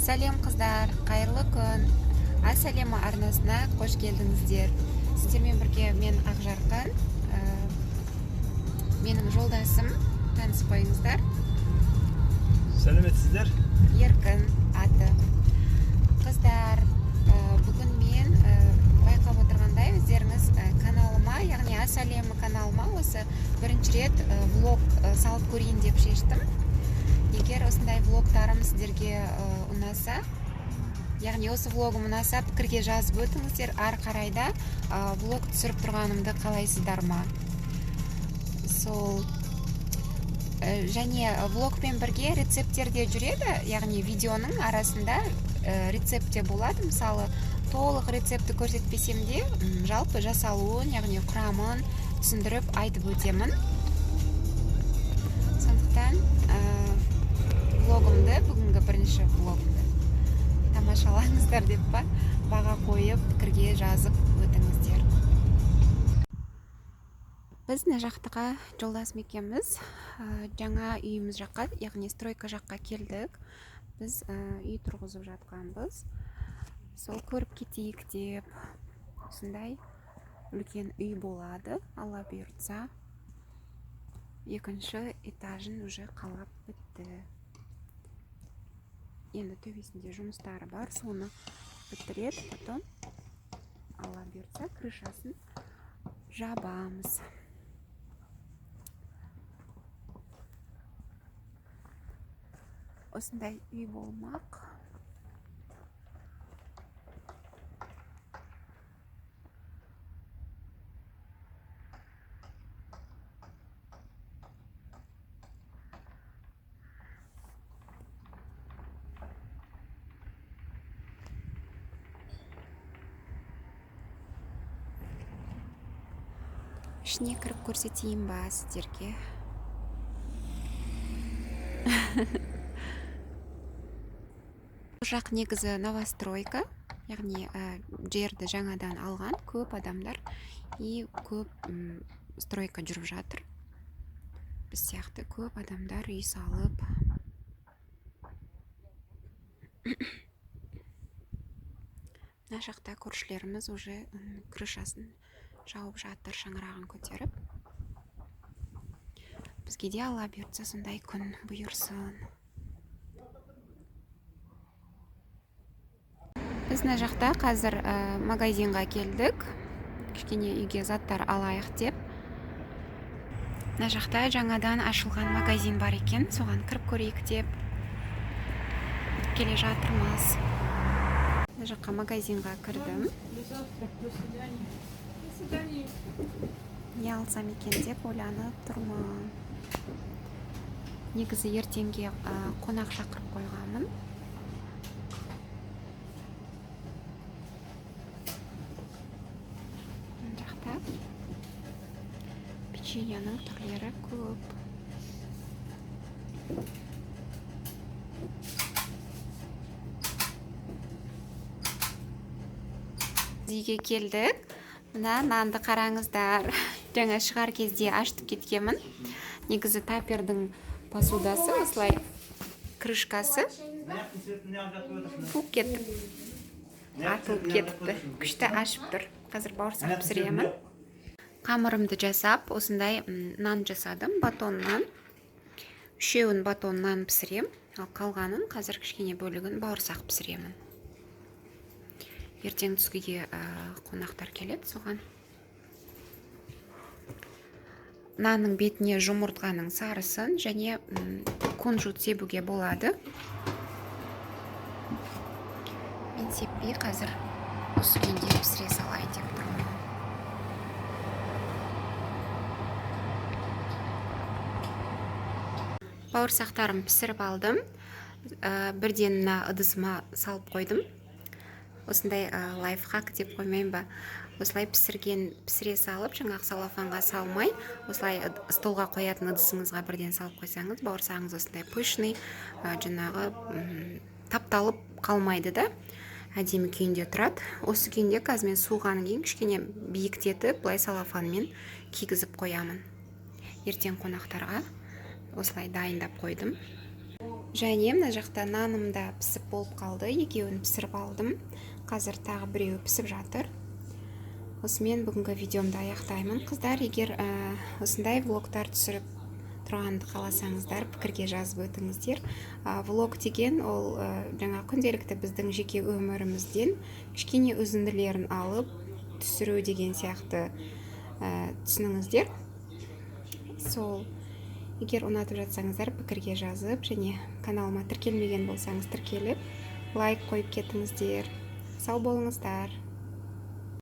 Сәлем, қыздар, қайырлы күн! Ас әлемі арнасына қош келдіңіздер. Сіздермен бірге мен, Ақжарқын. Менің жолдасым, танысып қойыңыздар. Сәлеметсіздер. Еркін аты. Қыздар, бүгін мен байқап отырғандай, өздеріңіз каналыма, яғни Ас әлемі каналыма осы бірінші рет влог салып көрейін деп шештім. Егер осындай влогтарым сіздерге ұнаса, яғни осы влогым ұнаса, пікірге жазып өтіңіздер. Ары қарай да влог түсіріп тұрғанымды қалайсыздар ма? Сол және влогпен бірге рецепттер де жүреді, яғни видеоның арасында рецепт те болады. Мысалы, толық рецептті көрсетпесем де, жалпы жасалуын, яғни құрамын түсіндіріп айтып өтемін. Сондықтан влогымды, бүгінгі бірінші влогымды тамашалаңыздар деп па, баға қойып, пікірге жазып өтіңіздер. Біз мына жақтыға жолдасым екеуміз жаңа үйіміз жаққа, яғни стройка жаққа келдік. Біз үй тұрғызып жатқанбыз. Сол көріп кетейік деп. Осындай үлкен үй болады, Алла бұйыртса. Екінші этажын уже қалап бітті. Енді төбесінде жұмыстары бар, соны бітіреді, потом Алла бұйыртса крышасын жабамыз. Осындай үй болмақ. Ішіне кіріп көрсетейін ба сіздерге? Бұл жақ негізі новостройка, яғни жерді жаңадан алған көп адамдар и көп стройка жүріп жатыр. Біз сияқты көп адамдар үй салып. Мына жақта көршілеріміз уже крышасын жауып жатыр, шаңырағын көтеріп. Бізге де Алла бұйыртса сондай күн бұйырсын. Біз мына жақта қазір магазинға келдік. Кішкене үйге заттар алайық деп. Мына жақта жаңадан ашылған магазин бар екен, соған кіріп көрейік деп келе жатырмыз. Мына жаққа магазинға кірдім. До завтра, до свидания. До свидания. Не алсам екен деп ойланып тұрмын. Негізі ертеңге қонақ шақырып қойғанмын. Мына жақта печеньенің түрлері көп. Үйге келдік. Мына нанды қараңыздар. Жаңа шығар кезде ашытып кеткенмін. Негізі тапердің посудасы осылай, крышкасы фук кетіп, атылып кетіпті. Күшті ашып тұр. Қазір бауырсақ пісіремін. Қамырымды жасап, осындай нан жасадым, батон нан. Үшеуін батон нан пісірем, ал қалғанын қазір кішкене бөлігін бауырсақ пісіремін. Ертең түскіге қонақтар келеді, соған. Нанның бетіне жұмыртқаның сарысын және кунжут себуге болады. Мен сеппей қазір осы күйінде пісіре салайын деп тұрмын. Бауырсақтарым пісіріп алдым. Бірден мына ыдысыма салып қойдым. Осындай лайфхак деп қоймайын ба? Осылай пісіре салып, жаңағы салафанға салмай, осылай столға қоятын ыдысыңызға бірден салып қойсаңыз, бауырсағыңыз осындай пышный, жаңағы, тапталып қалмайды да, әдемі күйінде тұрады. Осы күйінде қазір мен суығаннан кейін кішкене биіктетіп, былай салафанмен кигізіп қоямын. Ертең қонақтарға осылай дайындап қойдым. Және мына жақта наным да пісіп болып қалды, екеуін пісіріп алдым, қазір тағы біреуі пісіп жатыр. Осымен бүгінгі видеомды аяқтаймын, қыздар. Егер осындай влогтар түсіріп тұрғанды қаласаңыздар, пікірге жазып өтіңіздер. Влог деген ол жаңа күнделікті біздің жеке өмірімізден кішкене үзінділерін алып түсіру деген сияқты түсініңіздер. Сол, егер ұнатып жатсаңыздар, пікірге жазып және каналыма тіркелмеген болсаңыз, тіркеліп, лайк қойып кетіңіздер. Сау болыңыздар.